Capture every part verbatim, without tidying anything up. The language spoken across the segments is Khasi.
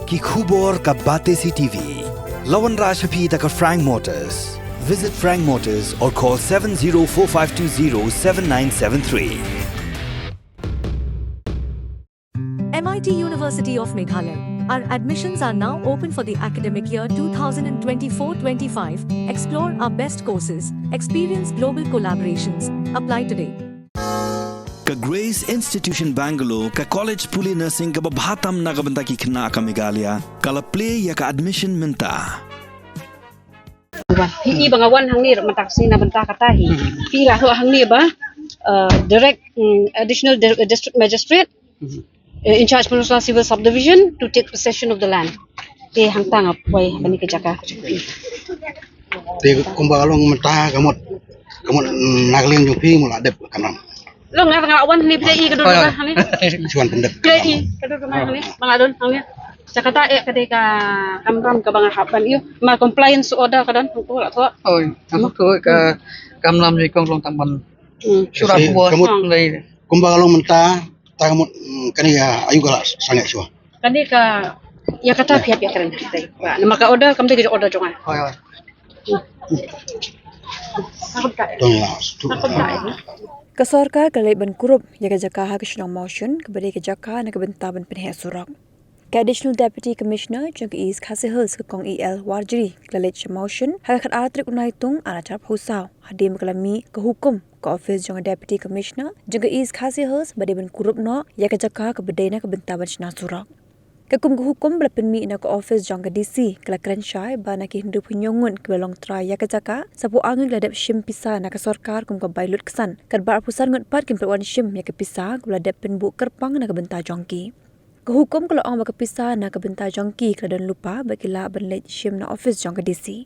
Ki khubor ka Batesi T V. La wanrah sha phi da ka Frank Motors. Visit Frank Motors or call seven zero four five two zero seven nine seven three. M I T University of Meghalaya. Our admissions are now open for the academic year two thousand twenty-four twenty-five. Explore our best courses, experience global collaborations. Apply today. Ka Grace Institution Bangalore, ka college pule nursing kaba bha tam na ka bynta ki khynnah ka Meghalaya, ka la plie ïa ka admission mynta. Phi i ba nga wan hangne mynta ka sngi na bynta kata hi. Phi la thoh hangne ba, uh, direct, mm, additional di- district magistrate, uh, in charge Peninsula Civil Subdivision to take possession of the land. Te hangta nga poi ha kane ka jaka. Te kumba ka long mynta ka mut, ka mut, mm, na ka liang jong phi mut la dep kamram. Long nga nga wan ni phi i ka dur ka hangne. Shuan pyndep. Phi i ka dur ka hangne. Ba nga don hangne. Sa kata eh ka dei ka kamram kaba nga hap ban ïoh. Ma compliance order ka don hangtu la thoh. Oi, hangtu ka kamram ni kong long tang ban. Hmm. Shu rah buh. Ka mut, kumba ka long mynta, ta ka mut, mm, kane ka ayu ka la sangeh shuwa. Kane ka ïa kata phi hap ïa kren. Namar ka order kam dei ka order jong nga. Oi, oi. Ka sorkar ka leit ban kurup ïa ka jaka ha ka shnong Mawshun kaba dei ka jaka na ka bynta ban pynheh surok. Ka Additional Deputy Commissioner jong ka East Khasi Hills, ka Kong E L Warjri, ka la leit sha Mawshun ha ka khatar tarik u Naitung ar hajar arphew saw, hadien ba ka la mih ka hukum ka ophis jong ka Deputy Commissioner jong ka East Khasi Hills ba dei ban kurup noh ïa ka jaka kaba dei na ka bynta ban shna surok. Ka kum ka hukum ba la pynmih na ka ophis jong ka D C ka la kren shai ba na ki hynriewphew hynñiew ngut kiba long trai ïa ka jaka, saphew ar ngut ki la dep shim pisa na ka sorkar kum ka bai lutksan, katba arphew san ngut pat kim pat wan shim ïa ka pisa kaba la dep pynbuh kyrpang na ka bynta jong ki. Ka hukum ka la ong ba ka pisa na ka bynta jong ki ka la don lypa bad ki lah ban leit shim na ophis jong ka D C.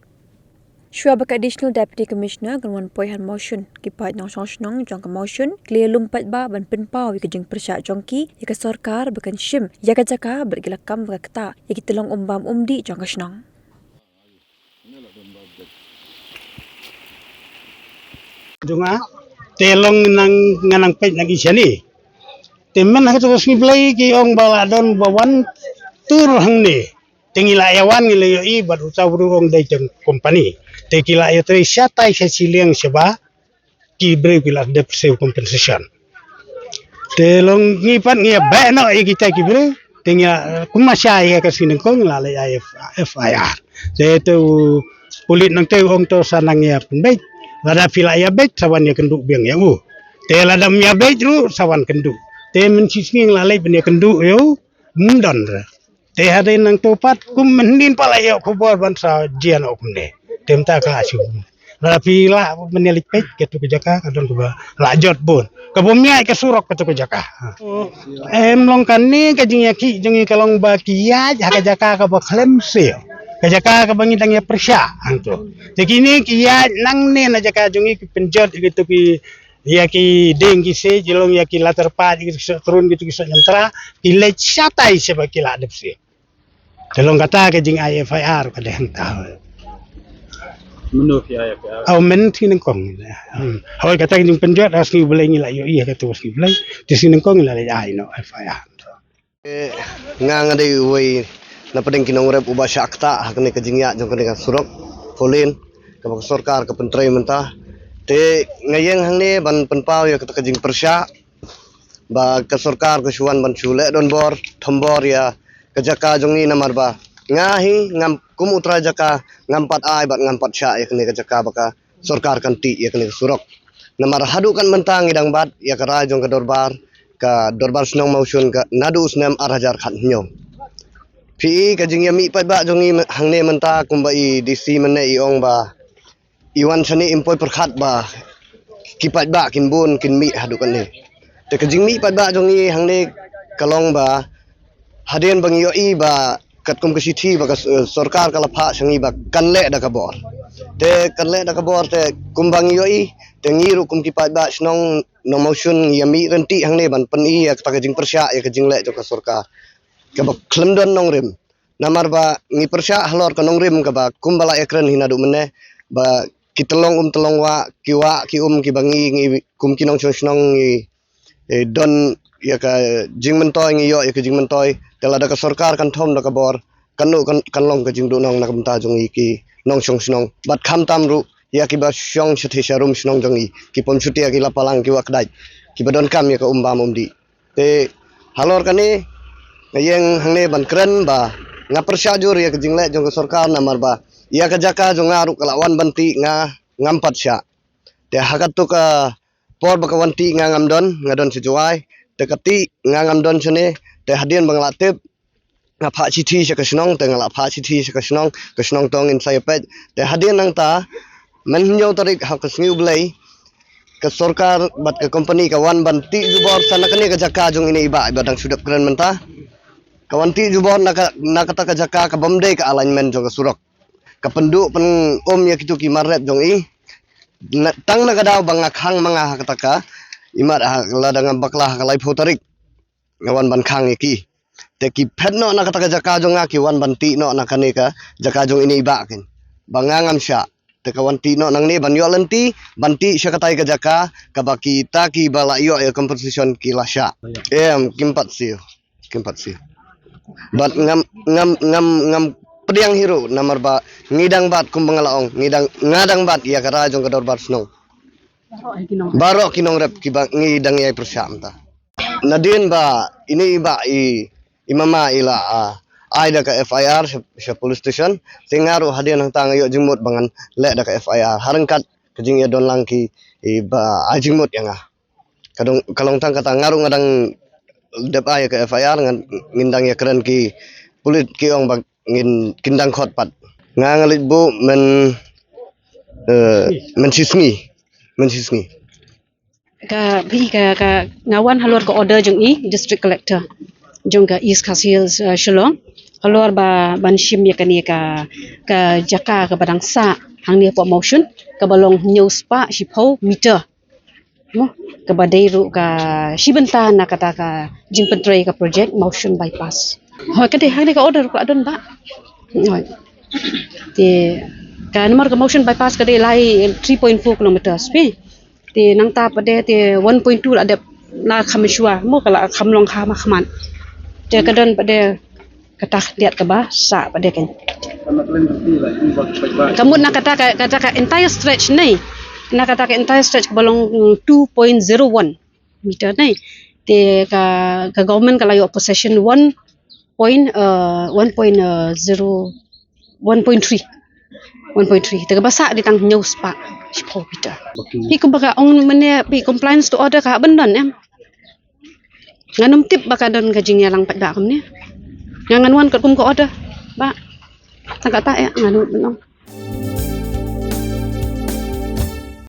Shuwa ba ka Additional Deputy Commissioner kan wan poi ha Mawshun, ki paid nongshong shnong jong ka Mawshun ki la ïalum paidbah ban pynpaw ïa ka jingpyrshah jong ki ïa ka sorkar ba kan shim ïa ka jaka bad ki la kam ba ka ktah ïa ki tyllong um bam um dih jong ka shnong. Jong nga te long nang, nga nang peit nang i shane. Te myn ha kato ka sngi Blei ki ong ba la don ba wan tur hangne. Te ngi la ïa wan ngi la ïohi bad uta u bru ong dei jong company. Te ki la ïa trei shatai sha shiliang shaba ki briew ki la dep siew compensation. Te long ngi pat ngi ïa beh noh ïa kita ki briew. Te ngi ïa, kumba shai ïa ka sngi nyngkong ngi la leit ai F I R. Te te u pulit nangta u ong to sa nang ïa pynbeit. Lada phi la ïa beit sa wan ïa kynduh biang ïa u. Te lada ym ïa beit ruh sa wan kynduh. Te mynshisngi ngi la leit ban ïa kynduh ïa u. Ym don re. Te hadien nangto pat kum mynhynnin pat la ïoh khubor ban sa jia noh kumne. Te mynta ka la shu. Lada phi lah ban ïa leit peit kato ka jaka ka don kaba la jot bun. Kaba ym ïaid ka surok kato ka jaka. Em long kane ka jingïakhih jong ngi ka long ba ki ïaid ha ka jaka kaba khlem siew. Ka jaka kaba ngi dang ïa pyrshah hangto. Te kine ki ïaid nangne na jaka jong ngi ki pynjot ïa kito ki ïa ki dieng ki siej, ïa long ïa ki latar paid, ïa ki soh trun, ïa ki soh ñiamtra, ki leit shatai shaba ki la dep siew. Te long kata ka jing ai F I R ka dei hangta. Mano ki ai F I R? Au men sngi nyngkong. Hmm. Hoi kata ka jingpynjot ha sngi Blei ngi la ïohi ha kato ka sngi Blei. Te sngi nyngkong ngi la leit ai noh F I R. Nga nga dei uwei na pdeng ki nongrep uba shah ktah ha kane ka jingïaid jong kane ka surok four lane kaba ka sorkar ka pyntrei mynta. Te nga ïeng hangne ban pynpaw ïa kata ka jingpyrshah ba ka sorkar ka shu wan ban shu leh donbor thombor ïa ka jaka jong ngi namar ba nga hi ngam kum u trai jaka ngam pat ai bad ngam pat shah ïa kane ka jaka ba ka sorkar kan tih ïa kane ka surok. Namar haduh kan mynta ngi dang bat ïa ka rai jong ka dorbar, ka dorbar shnong Mawshun ka naduh u snem ar hajar khathynñiew. Phi i ka jingïamih paidbah jong ngi hangne mynta kumba i D C mynne i ong ba i wan shane im poi pyrkhat ba ki paidbah kin bun kin mih haduh kane. Te ka jingmih paidbah jong ngi hangne ka long ba hadien ba ngi ïohi ba katkum ka shithi ba ka s-, eh, sorkar ka la phah sha ngi ba kan leh da ka bor. Te kan leh da ka bor te kumba ngi ïohi te ngi ruh kum ki paidbah shnong nong Mawshun ngi ïa mih ryntih hangne ban pyni ïa kata ka jingpyrshah ïa ka jingleh jong ka sorkar. Kaba khlem don nongrim. Namar ba ngi pyrshah halor ka nongrim kaba kumba la ïa kren hi naduh mynne ba ki tyllong um tyllong wah, ki wah ki um kiba ngi, ngi kum ki nongshong shnong ngi, eh, don ïa ka jingmyntoi, ngi ïoh ïa ka jingmyntoi, te lada ka sorkar kan thom da ka bor, kan u kan, kan long ka jingduhnong na ka bynta jong ngi ki nongshong shnong. Bad khamtam ruh ïa kiba shong shathie sharum shnong jong ngi, ki pom shutia, ki la palang, ki wah kdait, kiba donkam ïa ka um bam um dih. Te halor kane nga ïeng hangne ban kren ba nga pyrshah jur ïa ka jingleh jong ka sorkar, namar ba ïa ka jaka jong nga ruh ka la wan ban tih, nga ngam pat shah. Te ha katto ka por ba ka wan tih nga ngam don, nga don sha Jowai. Te ka tih nga ngam don shane. Te hadien ba nga la tip, nga phah shithi sha ka shnong, te nga la phah shithi sha ka shnong, ka shnong to ngin sa ïa peit. Te hadien nangta, mynhynñiew tarik ha ka sngi U Blei, ka sorkar bad ka company ka wan ban tih jubor sa na kane ka jaka jong ine i bah iba dang shu dep kren mynta. Ka wan tih jubor na ka, na kata ka jaka ka bym dei ka alignment jong ka surok. Ka pynduh pynum ïa kito ki mar rep jong i. Na, tang na ka daw ba nga khang ma nga ha kata ka, i mar ha, lada ngam bakla ha ka laiphew tarik nga wan ban khang ïa ki. Te ki phet noh na kata ka jaka jong nga, ki wan ban tih noh na kane ka jaka jong ine i bah kin. Ba nga ngam shah. Te ka wan tih noh nangne ban ïoh lynti, ban tih sha katai ka jaka kaba kita kiba la ïoh ïa compensation ki la shah. Em, kim pat siew. Kim pat siew. Bad ngam, ngam, ngam, ngam pdiang hi ruh, namar ba ngi dang bat, kumba nga la ong, ngi dang, nga dang bat ïa ka rai jong ka dorbar shnong. Baroh ki nongrep kiba ngi dang ïai pyrshah mynta. Nadien ba ine i bah i, i mama i la, ah, ai da ka F I R sha, sha police station. Te nga ruh hadien hangta nga ïoh jingmut ba ngan leh da ka F I R. Ha ryngkat ka jingïadon lang ki, i ba ai jingmut ïa nga. Ka dong, ka long tang kata, nga ruh nga dang dep ai ka F I R, ngan, ngin dang ïakren ki pulit, ki ong ba ngin, kin dang khot pat. Nga nga leit buh myn, eh, mynshisngi, mynshisngi. Ka, phi, ka, ka, nga wan halor ka order jong i District Collector jong ka East Khasi Hills, eh, Shillong. Halor ba ban shim ïa kane ka, ka jaka kaba dang sah hangne hapoh Mawshun, kaba long hynñiew spah shiphew meter. Mo, kaba dei ruh ka shi bynta na kata ka jingpyntrei ka project Mawshun Bypass. Hooid, ka dei, hangne ka order ka don bah. Hooid. Te ka namar ka Mawshun Bypass ka dei lai three point four kilometers phi. Te nangta pat de te one point two la dep, la kham shuwa, mo, ka la kham long ha ma khmat. Te ka don pat de kata khyndiat kaba sah pat de kan. Ka mut na kata ka, kata ka entire stretch ne. Na kata ka entire stretch kaba long, mm, two point zero one meter ne. Te ka, ka government ka la ïoh possession one point, uh, one point, uh, zero, one point three. One point three. Te kaba sah dei tang hynñiew spah shiphew meter. Phi kumba ka ong mynne, phi compliance to order ka hap ban don em. Ngan ym tip ba ka don ka jingïalang pat ba kumne. Nga ngan wan katkum ka order. Ba. Tang kata eh, ngan ym ban ong.